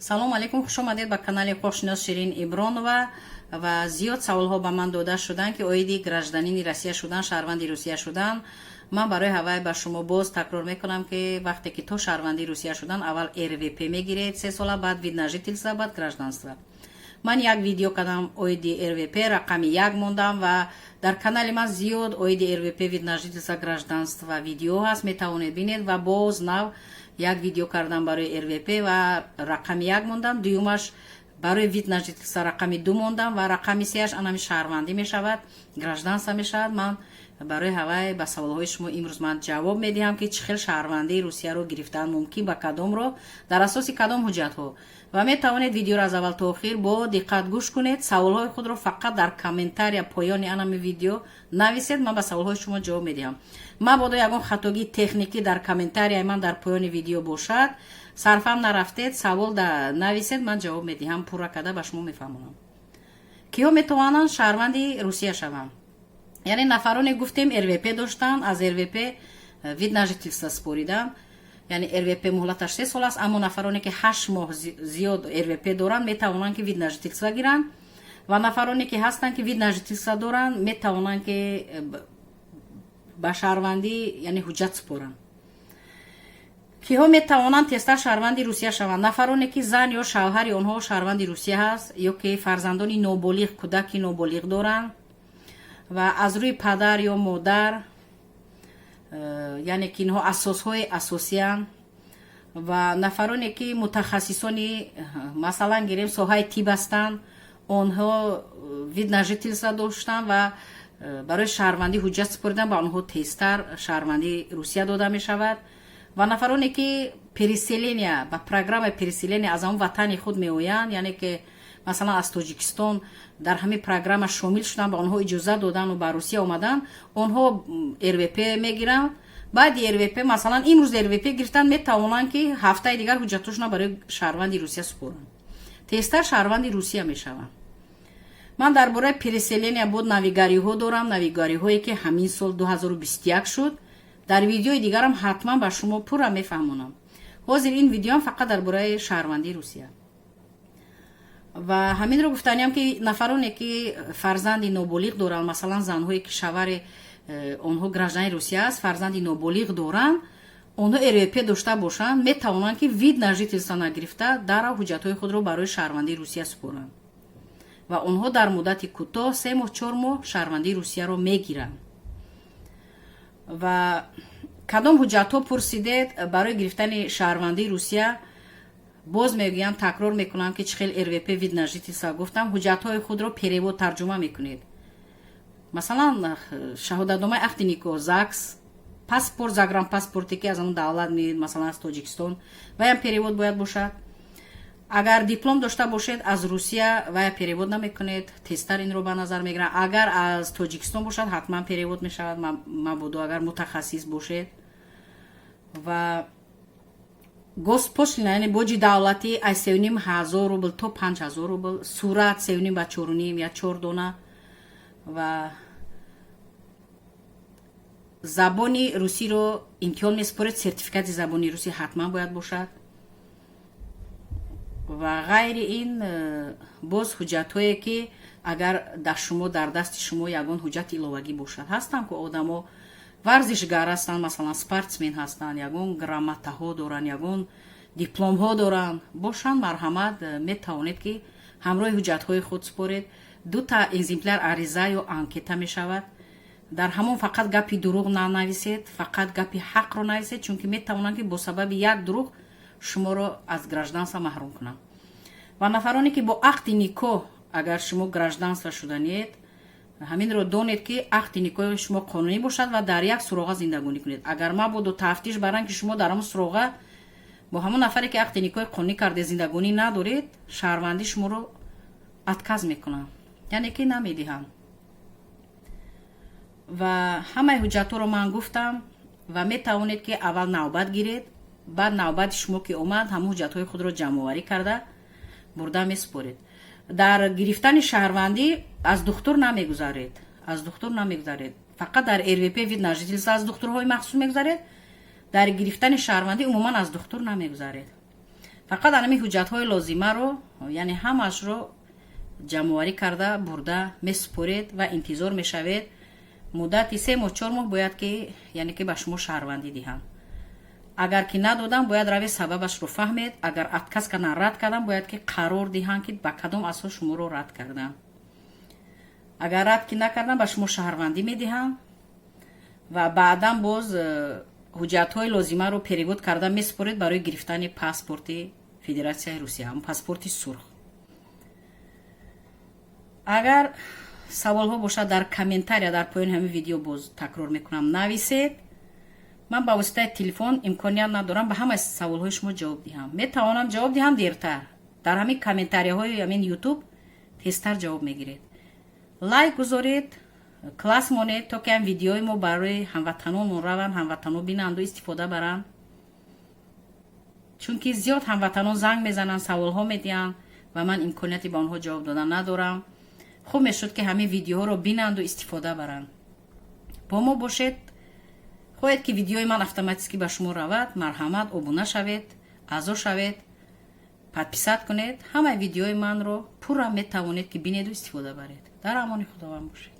Салому алейкум, хушомадед ба канали ҳуқуқшинос Ширин Ибронова. Ва зиёд саволҳо ба ман дода шуданд, ки оиди гражданини Россия шудан, шаҳрванди Русия шудан. Ман барои ҳавай ба шумо боз такрор мекунам, ки вақте ки то шаҳрванди Русия шудан, аввал РВП мегиред 3 сола, баъд вид на жительство, баъд гражданство. Ман як видео кардам оиди РВП, рақами як мондам, ва дар канали ман зиёд оиди РВП, вид на жительство, гражданство видео ҳаст, метавонед бинед. Ва боз нав як видео кардам барои РВП ва рақами як мондам, дуюмаш барои вид на жительство рақами ду мондам ва рақами сеаш анами шаҳрвандӣ мешавад, гражданство мешавад. Ман барои ҳавай ба саволҳои шумо имрӯз ман ҷавоб медиҳам, ки чӣ хел шаҳрвандии Русияро гирифтан мумкин, ба кадом роҳ, дар асоси кадом ҳуҷҷатҳо. Ва метавонед видеоро аз аввал то охир бо диққат гӯш кунед. Саволҳои худро фақат дар комментария поёни анами видео нависед, ман ба саволҳои шумо ҷавоб медиҳам. Мабодо ягон хатогии техникӣ дар комментарияи ман дар поёни видео бошад, сарфам нарафтед, савол нависед, ман ҷавоб медиҳам, пурра карда ба шумо мефаҳмонам. Киҳо метавонанд шаҳрванди Русия шаванд? Яъне нафароне, гуфтем, РВП доштанд, аз РВП вид на жительство споридан. Яъне РВП муҳлаташ 3 сол аст, аммо нафароне ки 8 моҳ зиёд РВП доранд, метавонанд, ки вид на жительство гиранд. Ва нафароне ки ҳастанд, ки вид на жительство доранд, метавонанд, ки ба шаҳрвандӣ, яъне ҳуҷҷат супоранд. Киҳо метавонанд тезтар шаҳрванди Русия шаванд? Нафароне ки зан ё шавҳари онҳо шаҳрванди Русия ҳаст ё ки фарзандони ноболиғ, кӯдаки ноболиғ доранд ва аз рӯи падар ё модар, яъне ки инҳо асосҳои асосиянд. Ва нафароне ки мутахассисони, масалан гирем, соҳаи тиб ҳастанд, онҳо вид на жительство доштанд ва барои шаҳрвандӣ ҳуҷҷат супоридан, ба онҳо тезтар шаҳрвандии Русия дода мешавад. Ва нафароне ки переселения, ба программаи переселения аз ҳамон ватани худ меоянд, яъне ки масалан аз Тоҷикистон дар ҳамин программа шомил шуданд, ба онҳо иҷозат додану ба Русия омаданд, онҳо РВП мегиранд. Баъди РВП, масалан имрӯз РВП гирифтанд, метавонанд, ки ҳафтаи дигар ҳуҷҷатошона барои шаҳрванди Русия супоранд, тезтар шаҳрванди Русия мешаванд. Ман дар бораи переселения буд навигариҳо дорам, навигариҳое ки ҳамин сол 2021 шуд. Дар видеои дигарам ҳатман ба шумо пурра мефаҳмонам. Ҳозир ин видеоам фақат дар бораи шаҳрвандии Русия. Ва ҳаминро гуфтаниям, ки нафароне ки фарзанди ноболиғ доранд, масалан занҳое ки шавари онҳо гражданини Русия аст, фарзанди ноболиғ доранд, онҳо РВП дошта бошанд, метавонанд, ки вид на жительство нагирифта, дарав ҳуҷҷатҳои худро барои шаҳрвандии Русия супоранд ва онҳо дар муддати кӯтоҳ, 3 моҳ, 4 моҳ, шаҳрвандии Русияро мегиранд. Ва кадом ҳуҷҷатҳо пурсидед барои гирифтани шаҳрвандии Русия? Боз мегӯям, такрор мекунам, ки чӣ хел РВП, вид на жительство гуфтам, ҳуҷҷатҳои худро перевод, тарҷума мекунед. Масалан, шаҳодатномаи ақди никоҳ, ЗАГС, паспорт, загранпаспорте ки аз ҳамон давлат, масалан аз Тоҷикистон, ваям перевод бояд бошад. Агар диплом дошта бошед аз Русия, вая перевод намекунед, тезтар инро ба назар мегиранд. Агар аз Тоҷикистон бошад, ҳатман перевод мешавад, мабодо агар мутахассис бошед. Ва госпошлина, яъне боҷи давлатӣ, аз 3500 рубл то 5000 рубл. Сурат 3,5 ба 4,5 я чор дона. Ва забони русиро имтиҳон месупоред, сертификати забони русӣ ҳатман бояд бошад. Ва ғайри ин боз ҳуҷҷатҳое ки агар дар шумо, дар дасти шумо ягон ҳуҷҷати иловагӣ бошад. Ҳастанд ку одамо варзишгар ҳастанд, масалан спортсмен ҳастанд, ягон грамотаҳо доранд, ягон дипломҳо доранд, бошанд, марҳамат, метавонед, ки ҳамроҳи ҳуҷҷатҳои худ супоред. Дута экземпляр ариза ё анкета мешавад. Дар ҳамон фақат гапи дурӯғ нанависед, фақат гапи ҳақро нависед, чунки метавонанд, ки бо сабаби як дурӯғ шуморо аз гражданство маҳрум кунанд. Ва нафароне ки бо ақди никоҳ, агар шумо гражданство шуданиед, ҳаминро донед, ки ақди никоҳи шумо қонунӣ бошад ва дар як суроға зиндагонӣ кунед. Агар мабодо тафтиш баранд, ки шумо дар ҳамон суроға бо ҳамон нафаре ки ақди никоҳи қонунӣ карде зиндагонӣ надоред, шаҳрвандӣ шуморо отказ мекунанд, яъне ки намедиҳанд. Ва ҳамаи ҳуҷҷатҳоро ман гуфтам. Ва метавонед, ки аввал навбат гиред, баъд навбати шумо ки омад, ҳамон ҳуҷҷатҳои худро ҷамъоварӣ карда бурда месупоред. Дар гирифтани шаҳрвандӣ аз духтур намегузаред, аз духтур намегузаред. Фақат дар РВП, вид на жительство аз духтурҳои махсус мегузаред. Дар гирифтани шаҳрвандӣ умуман аз духтур намегузаред. Фақат анами ҳуҷҷатҳои лозимаро, яъне ҳамаашро ҷамъоварӣ карда бурда месупоред ва интизор мешавед. Муддати 3 моҳ, 4 моҳ бояд ки, яъне ки ба шумо шаҳрвандӣ диҳанд. Агар ки надодам, бояд равед, сабабашро фаҳмед. Агар отказ кардан, рад кардан, бояд ки қарор диҳанд, ки ба кадом асос шуморо рад карданд. Агар рад ки накардан, ба шумо шаҳрвандӣ медиҳанд ва баъдан боз ҳуҷҷатҳои лозимаро перевод карда месупоред барои гирифтани паспорти Федератсияи Русия, ҳамн паспорти сурх. Агар саволҳо бошад, дар комментария дар поёни ҳамин видео, боз такрор мекунам, нависед. Ман ба воситаи телефон имконият надорам ба ҳамаи саволҳои шумо ҷавоб диҳам. Метавонам ҷавоб диҳам дертар. Дар ҳамин комментарияҳои ҳамин Ютуб тезтар ҷавоб мегиред. Лайк гузоред, класс монед, то ки ҳам видеои мо барои ҳамватанонмон раванд, ҳамватанон бинанду истифода баранд, чунки зиёд ҳамватанон занг мезананд, саволҳо медиҳанд ва ман имконияти ба онҳо ҷавоб додан надорам. Хуб мешуд, ки ҳамин видеоҳоро бинанду истифода баранд. Бо мо бошед. Хоҳед, ки видеои ман автоматически ба шумо равад, марҳамат, обуна шавед, аъзо шавед, подписать кунед. Ҳамаи видеои манро пурра метавонед, ки бинеду истифода баред. Дар амони Худованд бошед.